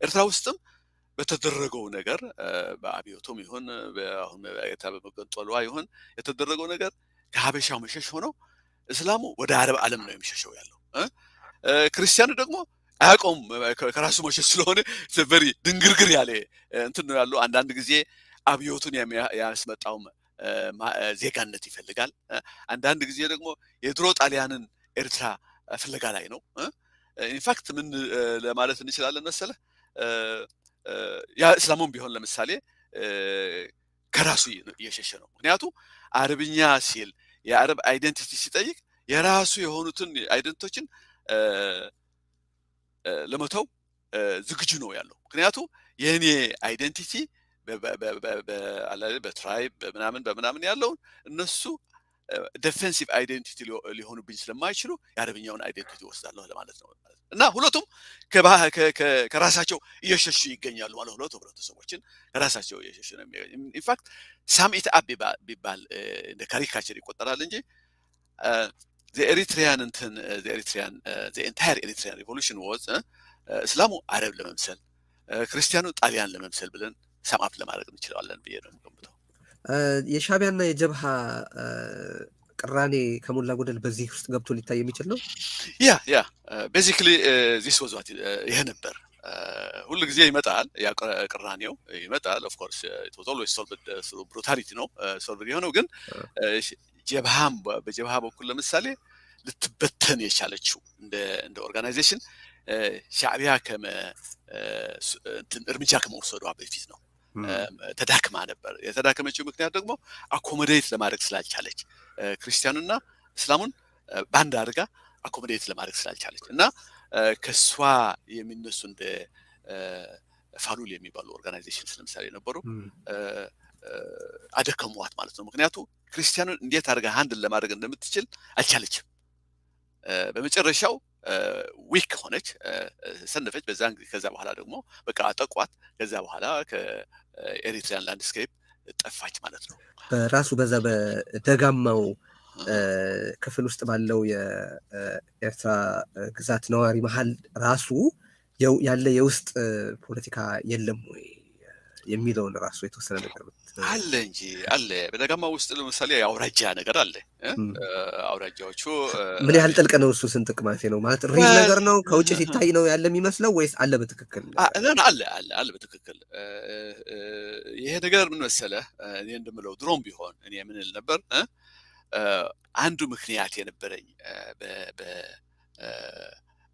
ኤርትራ ውስጥም በተደረገው ነገር፣ በአብዮቱም ይሁን አሁን ኤርትራ በመገንጠሏ ይሁን፣ የተደረገው ነገር ከሀበሻው መሸሽ ሆኖ እስላሙ ወደ አረብ ዓለም ነው የሚሸሸው ያለው። ክርስቲያኑ ደግሞ አያውቀውም፣ ከራሱ መሸሽ ስለሆነ very ድንግርግር ያለ እንትን ነው ያለው። አንዳንድ ጊዜ አብዮቱን ያስመጣውም ዜጋነት ይፈልጋል። አንዳንድ ጊዜ ደግሞ የድሮ ጣሊያንን ኤርትራ ፍለጋ ላይ ነው። In fact ምን ለማለት እንችላለን መሰለህ፣ ያ እስላሙም ቢሆን ለምሳሌ ከራሱ እየሸሸ ነው። ምክንያቱ አረብኛ ሲል፣ የአረብ identity ሲጠይቅ የራሱ የሆኑትን identity ዎችን ለመተው ዝግጁ ነው ያለው። ምክንያቱ የእኔ identity በ tribe በምናምን በምናምን ያለውን እነሱ defensive identity ሊሆኑብኝ ስለማይችሉ የአረብኛውን identity ወስዳለሁ ለማለት ነው። እና ሁለቱም ከራሳቸው እየሸሹ ይገኛሉ ማለት፣ ሁለቱ ህብረተሰቦችን ከራሳቸው እየሸሹ ነው የሚገኙ። In fact sum it up ቢባል እንደ caricature ይቆጠራል እንጂ Eritrean እንትን Eritrean entire Eritrean revolution was እስላሙ አረብ ለመምሰል፣ ክርስቲያኑ ጣሊያን ለመምሰል ብለን sum up ለማድረግ እንችለዋለን ብዬ ነው የምገምተው። የሻቢያና የጀብሃ ቅራኔ ከሞላ ጎደል በዚህ ውስጥ ገብቶ ሊታይ የሚችል ነው። Yeah, basically this was what ይሄ ነበር። ሁሉ ጊዜ ይመጣል፣ ያ ቅራኔው ይመጣል። Of course it was always solved through brutality ነው solved የሆነው። ግን ጀብሃም በጀብሃ በኩል ለምሳሌ ልትበተን የቻለችው እንደ organization ሻዕቢያ ከመ እርምጃ ከመውሰዷ በፊት ነው። ተዳክማ ነበር። የተዳከመችው ምክንያት ደግሞ accommodate ለማድረግ ስላልቻለች፣ ክርስቲያኑና እስላሙን በአንድ አድርጋ accommodate ለማድረግ ስላልቻለች እና ከእሷ የሚነሱ እንደ ፋሉል የሚባሉ organizations ለምሳሌ ነበሩ፣ አደከሟት ማለት ነው። ምክንያቱ ክርስቲያኑን እንዴት አድርጋ handle ለማድረግ እንደምትችል አልቻለችም። በመጨረሻው weak ሆነች፣ ሰነፈች። በዛን ከዛ በኋላ ደግሞ በቃ አጠቋት። ከዛ በኋላ ከ Eritrean landscape ጠፋች ማለት ነው። በራሱ በዛ በደጋማው ክፍል ውስጥ ባለው የኤርትራ ግዛት ነዋሪ መሀል ራሱ ያለ የውስጥ ፖለቲካ የለም ወይ የሚለውን ራሱ የተወሰነ ነገር አለ እንጂ፣ አለ። በደጋማ ውስጥ ለምሳሌ የአውራጃ ነገር አለ። አውራጃዎቹ ምን ያህል ጥልቅ ነው? እሱ ስንጥቅ ማለት ነው፣ ማለት real ነገር ነው፣ ከውጭ ሲታይ ነው ያለ የሚመስለው ወይስ አለ በትክክል? አለ፣ አለ፣ አለ በትክክል። ይሄ ነገር ምን መሰለህ፣ እኔ እንደምለው ድሮም ቢሆን እኔ ምን እል ነበር፣ አንዱ ምክንያት የነበረኝ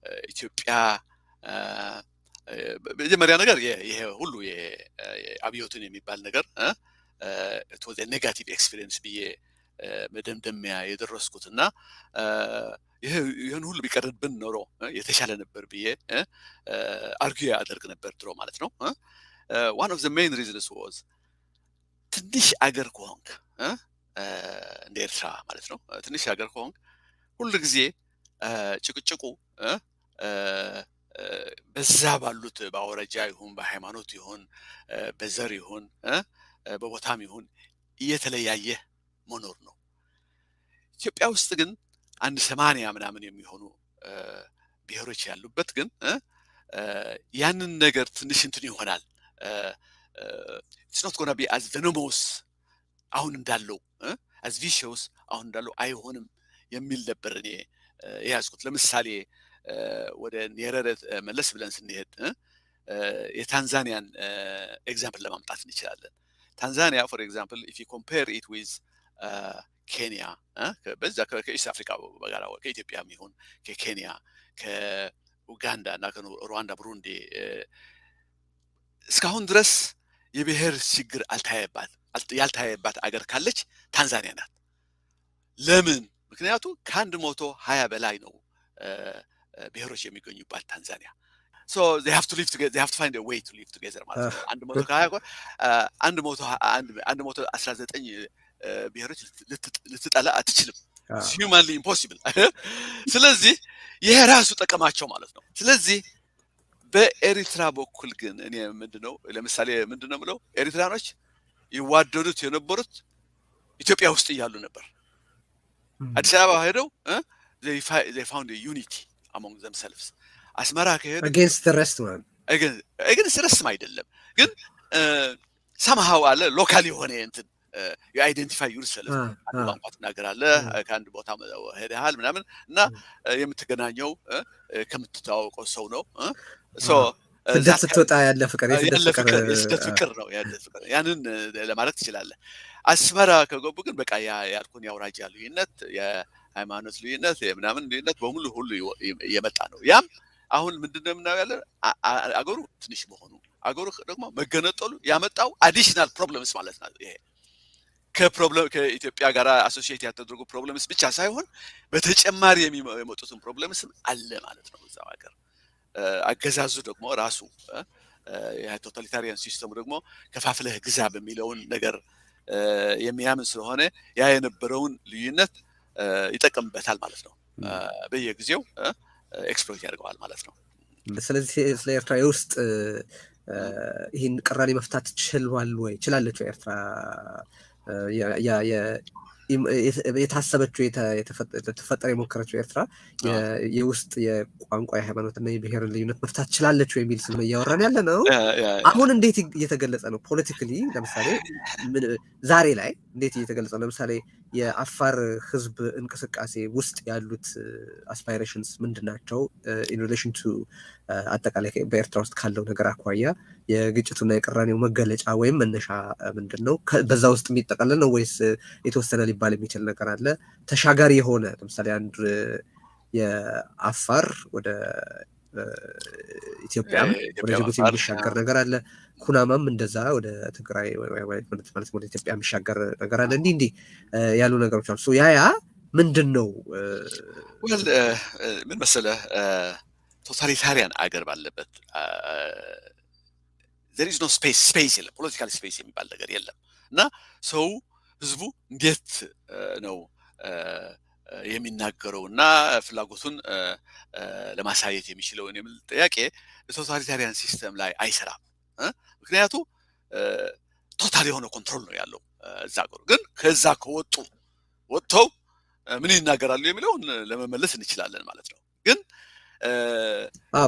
በኢትዮጵያ መጀመሪያ ነገር ይሄ ሁሉ አብዮትን የሚባል ነገር negative experience ብዬ መደምደሚያ የደረስኩት እና ይህን ሁሉ ቢቀርብን ኖሮ የተሻለ ነበር ብዬ argue አደርግ ነበር ድሮ ማለት ነው። One of the main reasons was ትንሽ አገር ከሆንክ፣ እንደ ኤርትራ ማለት ነው፣ ትንሽ ሀገር ከሆንክ ሁሉ ጊዜ ጭቅጭቁ በዛ ባሉት በአውራጃ ይሁን፣ በሃይማኖት ይሁን፣ በዘር ይሁን፣ በቦታም ይሁን እየተለያየ መኖር ነው። ኢትዮጵያ ውስጥ ግን አንድ 80 ምናምን የሚሆኑ ብሔሮች ያሉበት ግን ያንን ነገር ትንሽ እንትን ይሆናል። It's not gonna be as venomous አሁን እንዳለው፣ as vicious አሁን እንዳለው አይሆንም የሚል ነበር እኔ የያዝኩት። ለምሳሌ ወደ ኔረረ መለስ ብለን ስንሄድ የታንዛኒያን example ለማምጣት እንችላለን። ታንዛኒያ for example, if you compare it with ኬንያ፣ በዛ ከ East Africa በጋራ ከኢትዮጵያም ይሁን ከኬንያ፣ ከኡጋንዳ እና ከሩዋንዳ፣ ብሩንዲ፣ እስካሁን ድረስ የብሔር ችግር አልታየባት ያልታየባት አገር ካለች ታንዛኒያ ናት። ለምን? ምክንያቱ ከ120 በላይ ነው ብሔሮች የሚገኙባት ታንዛኒያ። So they have to live together, they have to find a way to live together ማለት ነው። 120፣ 119 ብሔሮች ልትጠላ አትችልም። Humanly impossible። ስለዚህ ይሄ ራሱ ጠቀማቸው ማለት ነው። ስለዚህ በኤሪትራ በኩል ግን እኔ ምንድነው ለምሳሌ ምንድነው የምለው፣ ኤሪትራኖች ይዋደዱት የነበሩት ኢትዮጵያ ውስጥ እያሉ ነበር። አዲስ አበባ ሄደው they found unity among themselves። አስመራ ከሄዱ against the rest ማለት። Against race ም አይደለም፣ ግን somehow አለ local የሆነ እንትን የ identify yourself፣ አንድ ቋንቋ ትናገራለህ፣ ከአንድ ቦታ ሄደሃል ምናምን እና የምትገናኘው ከምትተዋወቀው ሰው ነው። ስደት ስትወጣ ያለ ፍቅር። ያለ ፍቅር፣ የስደት ፍቅር ነው ያለ ፍቅር። ያንን ለማድረግ ትችላለህ። አስመራ ከገቡ ግን በቃ ያልኩን የአውራጃ ልዩነት፣ የሃይማኖት ልዩነት፣ የምናምን ልዩነት በሙሉ ሁሉ እየመጣ ነው። ያም አሁን ምንድነው የምናየው ያለ አገሩ ትንሽ መሆኑ፣ አገሩ ደግሞ መገነጠሉ ያመጣው additional problems ማለት ነው። ይሄ ከ problem ከኢትዮጵያ ጋር associate ያልተደረጉ problems ብቻ ሳይሆን በተጨማሪ የሚመጡትን problems ም አለ ማለት ነው። እዛው ሀገር አገዛዙ ደግሞ ራሱ የ totalitarian system ኡ ደግሞ ከፋፍለህ ግዛ በሚለውን ነገር የሚያምን ስለሆነ ያ የነበረውን ልዩነት ይጠቀምበታል ማለት ነው። በየጊዜው exploit ያደርገዋል ማለት ነው። ስለዚህ ስለ ኤርትራ የውስጥ ይህን ቅራኔ መፍታት ችሏል ወይ፣ ችላለች ወይ ኤርትራ? የታሰበችው፣ ልትፈጠር የሞከረችው ኤርትራ የውስጥ የቋንቋ፣ የሃይማኖትና የብሔርን ልዩነት መፍታት ችላለች ወይ የሚል ስለሆነ እያወራን ያለ ነው። አሁን እንዴት እየተገለጸ ነው? Politically ለምሳሌ ዛሬ ላይ እንዴት እየተገለጸ ነው? ለምሳሌ የአፋር ህዝብ እንቅስቃሴ ውስጥ ያሉት aspirations ምንድን ናቸው? In relation to አጠቃላይ በኤርትራ ውስጥ ካለው ነገር አኳያ የግጭቱና የቅራኔው መገለጫ ወይም መነሻ ምንድን ነው? በዛ ውስጥ የሚጠቀለል ነው ወይስ የተወሰነ ሊባል የሚችል ነገር አለ? ተሻጋሪ የሆነ ለምሳሌ አንድ የአፋር ወደ ኢትዮጵያም ወደ ጅቡቲ የሚሻገር ነገር አለ። ኩናማም እንደዛ ወደ ትግራይ ማለት ወደ ኢትዮጵያ የሚሻገር ነገር አለ። እንዲህ እንዲህ ያሉ ነገሮች አሉ። ያ ምንድን ነው? Well፣ ምን መሰለህ፣ totalitarian አገር ባለበት there is no space፣ space የለም። Political space የሚባል ነገር የለም። እና ሰው፣ ህዝቡ እንዴት ነው የሚናገረው እና ፍላጎቱን ለማሳየት የሚችለውን የሚል ጥያቄ totalitarian system ላይ አይሰራም። ምክንያቱ total የሆነ control ነው ያለው እዛ አገሩ። ግን ከዛ ከወጡ፣ ወጥተው ምን ይናገራሉ የሚለውን ለመመለስ እንችላለን ማለት ነው። ግን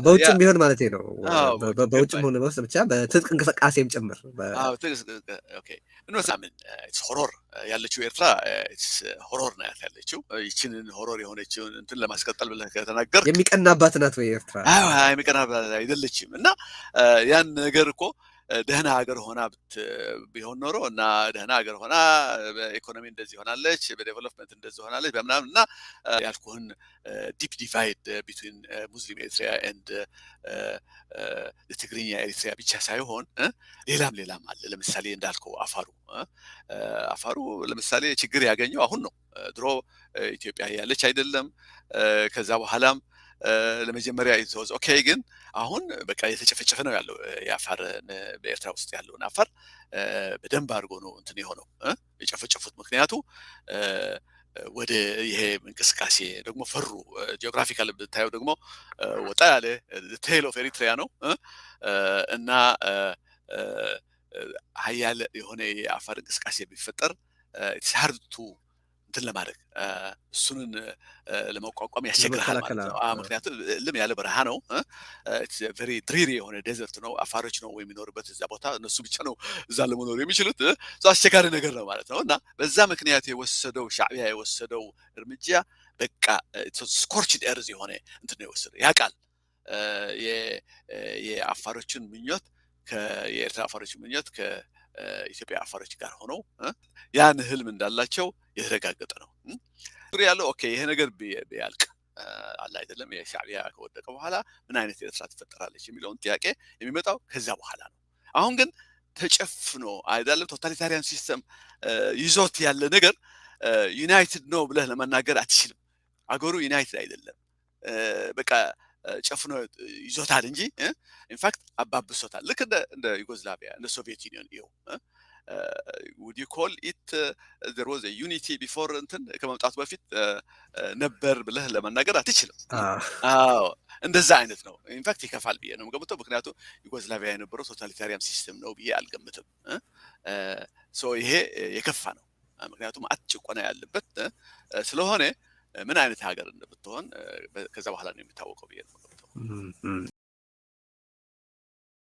በውጭም ቢሆን ማለት ነው። በውጭም ሆነ በውስጥ ብቻ በትጥቅ እንቅስቃሴም ጭምር። ምን horror ያለችው ኤርትራ horror ናት ያለችው። ይችንን horror የሆነችውን እንትን ለማስቀጠል ብለህ ከተናገር የሚቀናባት ናት ወይ ኤርትራ? የሚቀናባት አይደለችም። እና ያን ነገር እኮ ደህና ሀገር ሆና ቢሆን ኖሮ እና ደህና ሀገር ሆና በኢኮኖሚ እንደዚህ ሆናለች፣ በ development እንደዚህ ሆናለች፣ በምናምን እና ያልኩህን deep divide between Muslim Eritrea and ትግርኛ ኤሪትሪያ ብቻ ሳይሆን ሌላም ሌላም አለ። ለምሳሌ እንዳልከው አፋሩ ለምሳሌ ችግር ያገኘው አሁን ነው። ድሮ ኢትዮጵያ ያለች አይደለም። ከዛ በኋላም ለመጀመሪያ it was okay፣ ግን አሁን በቃ የተጨፈጨፈ ነው ያለው። የአፋር፣ በኤርትራ ውስጥ ያለውን አፋር በደንብ አድርጎ ነው እንትን የሆነው የጨፈጨፉት። ምክንያቱ ወደ ይሄ እንቅስቃሴ ደግሞ ፈሩ። Geographical ብታየው ደግሞ ወጣ ያለ tail of Eritrea ነው እና ሀያል የሆነ የአፋር እንቅስቃሴ ቢፈጠር it's hard to እንትን ለማድረግ፣ እሱንን ለመቋቋም ያስቸግራል ማለት ነው። ምክንያቱም እልም ያለ በረሃ ነው። Very dreary የሆነ desert ነው። አፋሮች ነው የሚኖሩበት እዛ ቦታ፣ እነሱ ብቻ ነው እዛ ለመኖር የሚችሉት። አስቸጋሪ ነገር ነው ማለት ነው። እና በዛ ምክንያት የወሰደው፣ ሻዕቢያ የወሰደው እርምጃ በቃ scorched earth የሆነ እንትን ነው የወሰደው። ያውቃል የአፋሮችን ምኞት፣ የኤርትራ አፋሮችን ምኞት ከኢትዮጵያ አፋሮች ጋር ሆነው ያን ህልም እንዳላቸው የተረጋገጠ ነው ያለው። Okay፣ ይሄ ነገር ቢያልቅ አለ አይደለም፣ የሻዕቢያ ከወደቀ በኋላ ምን አይነት ኤርትራ ትፈጠራለች የሚለውን ጥያቄ የሚመጣው ከዛ በኋላ ነው። አሁን ግን ተጨፍኖ አይደለም፣ totalitarian system ይዞት ያለ ነገር united ነው ብለህ ለመናገር አትችልም። አገሩ united አይደለም። በቃ ጨፍኖ ይዞታል እንጂ in fact አባብሶታል። ልክ እንደ ዩጎዝላቪያ፣ እንደ Soviet Union ይኸው would you call it there was unity before እንትን ከመምጣቱ በፊት ነበር ብለህ ለመናገር አትችልም። አዎ፣ እንደዛ አይነት ነው። In fact ይከፋል ብዬ ነው የምገምተው። ምክንያቱም ዩጎዝላቪያ የነበረው totalitarian system ነው ብዬ አልገምትም። So ይሄ የከፋ ነው። ምክንያቱም ጭቆና ያለበት ስለሆነ ምን አይነት ሀገር እንደምትሆን ከዛ በኋላ ነው የሚታወቀው ብዬ ነው የምገምተው።